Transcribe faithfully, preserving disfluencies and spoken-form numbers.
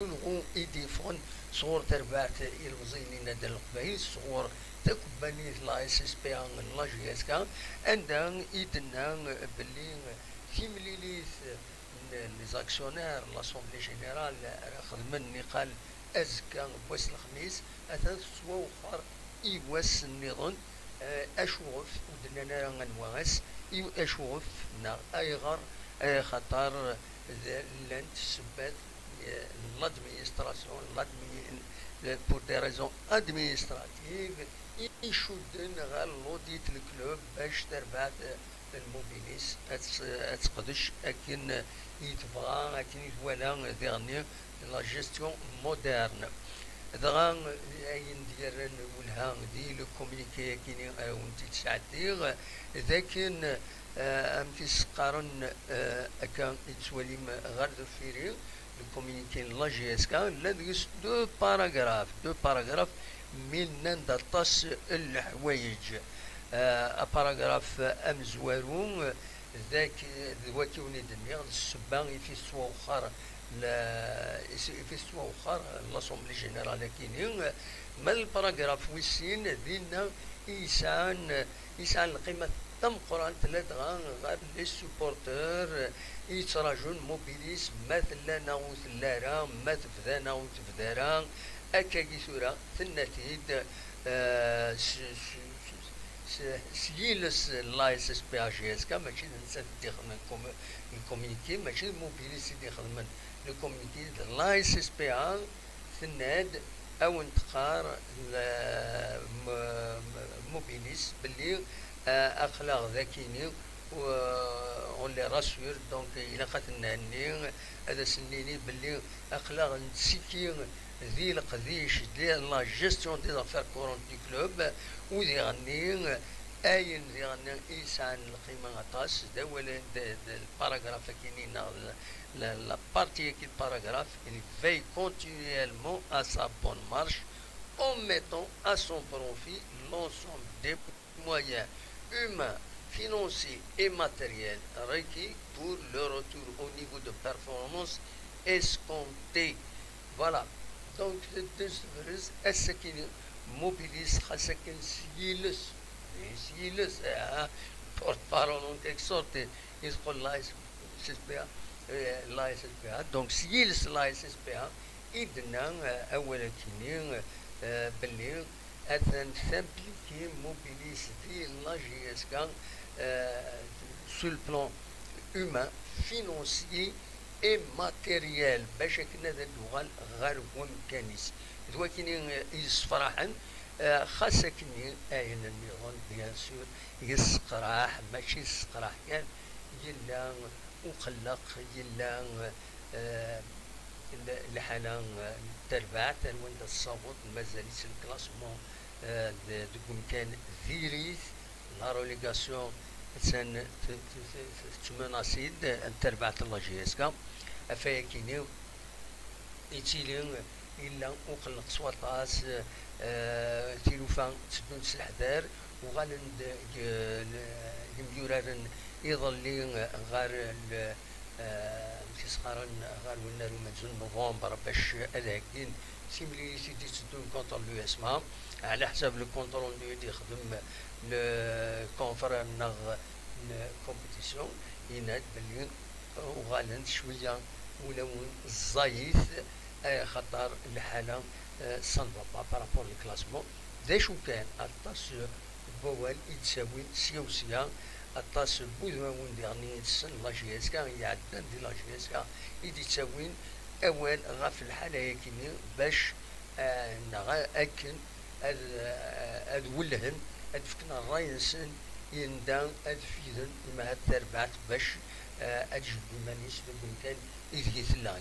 ulɣu i d-yeffɣen sɣur terbaɛt ilmeẓyen n yinaddalen n Leqbayel, sɣur takebbanit la S S P A n la J S K, anda i d-tenna belli timlilit n les actionnaires, l'Assemblée Générale, ara xedmen niqal azekka n wass n lexmis, atan tettwawexxer i wass nniḍen. Eh, acuɣef ur d-nnan ara anwa ass? I acuɣef neɣ ayɣer? Eh, xaṭer d, llant ssebbat, eh, n l'administration, l'admi-, pour des raisons administratives, i icudden ɣer l'audit n club bac terbeɛ, eh, n Mobilis ad tt-, ad teqdec akken i tebɣa, akken i twala diɣenni la gestion moderne. Dɣa ayen d-yerran welha di le communiqué-agi-nni ara wen-t-id-sɛeddiɣ, d akken, eh, amek i s-qqaren, eh, akka i tettwalim ɣer deffir-i, le communiqué n la J S K, llan deg-s deux paragraphes, deux paragraphes, mi llan-d aṭas n leḥwayeǧ. Eh, aparagraf amezwaru, d ak-, d waki wen i d-nniɣ, d ssebba i fi tettwawexxer la, i fi tettwawexxer l'Assemblée Générale akini. Ma d paragraf wis sin, dinna i yesɛan, i yesɛan lqima tameqqrant ladɣa ɣer les supporters i yettrajun Mobilis, ma tella neɣ ur tella ara, ma tebda neɣ ur tebda ara. Akkagi tura, tenna-t-id, eh, s, s, s, s, s yiles n la S S P A J S K, mačči d nettat i d-ixedmen le com-, le communiqué, mačči d Mobilis i d-ixedmen le communiqué, d la S S P A, tenna-d, a wen-teqqar, eh, m-, m-, Mobilis belli, eh, aql-aɣ d akini, u-, on les rassure, donc ilaq ad ten-nhenni, ad asen-nini belli aql-aɣ nettiki di leqdic, di la gestion des affaires courantes du club, u diɣenni ayen diɣenni i yesɛan lqima aṭas d awal, d, d, d paragraf akini neɣ d, la, la partie-agi n paragraf, il veille continuellement à sa bonne marche en mettant à son profit l'ensemble des moyens humains, financiers et matériels requis pour le retour au niveau de performance escompté. Voilà. Donc, de, de ce vrai, ass-akini, Mobilis, xas akken s yiles, s yiles, eh, porte-parole en quelque sorte, i teqqel la S S P A, eh, la S S P A. Donc, s yiles la S S P A, i d-tenna, eh, awal akini, eh, belli atan tampliki Mobilis di la J S K, eh, sur le plan humain, financier et matériel, bac akken ad d-tuɣal ɣer wemkan-is. D wakini, eh, i yessefraḥen, eh, xas akkenni ayen nniḍen, bien sûr, yesseqraḥ, mačči yesseqraḥ kan, yella uqelleq, yella, eh, l-, lḥala, eh, n terbaɛt, ar wanda tessaweḍ, mazal-itt le classement, eh, d-, deg umkan diri-t, la relégation, attan t-, t-, t-, tettmenasi-d n terbaɛt n la J S K. Ɣef wayakini, yettili yella uqelleq s waṭas, eh, tilufa tteddunt s leḥder, uɣalen-d g-, l-, yemyuraren iḍelli ɣer l-, eh, amek i s-qqaren, ɣer wennar umenzu n novembre bac ad heggin timlilit i d-itteddun contre l'U S M A, ɛla ḥsab le compte rendu i d-yexdem le confrère neɣ n compétition, yenna-d belli uɣalen-d cwiya ulawen ẓẓayit, eh, xaṭer lḥala, eh, ça ne va pas par rapport le classement. D acu kan, aṭas n wawal i d-ttawin sya u sya, aṭas n wudmawen diɣen i yessen la J S K, iɛeddan di la J S K, i d-ittawin awal ɣef lḥala-yagi-nni bac, eh, neɣ akken ad, eh, ad wellhen, ad fken ṛṛay-nsen i anda ad fiden, ma ad tarbaɛt bac, eh, ad jebdu iman-is deg umkan ideg i tella.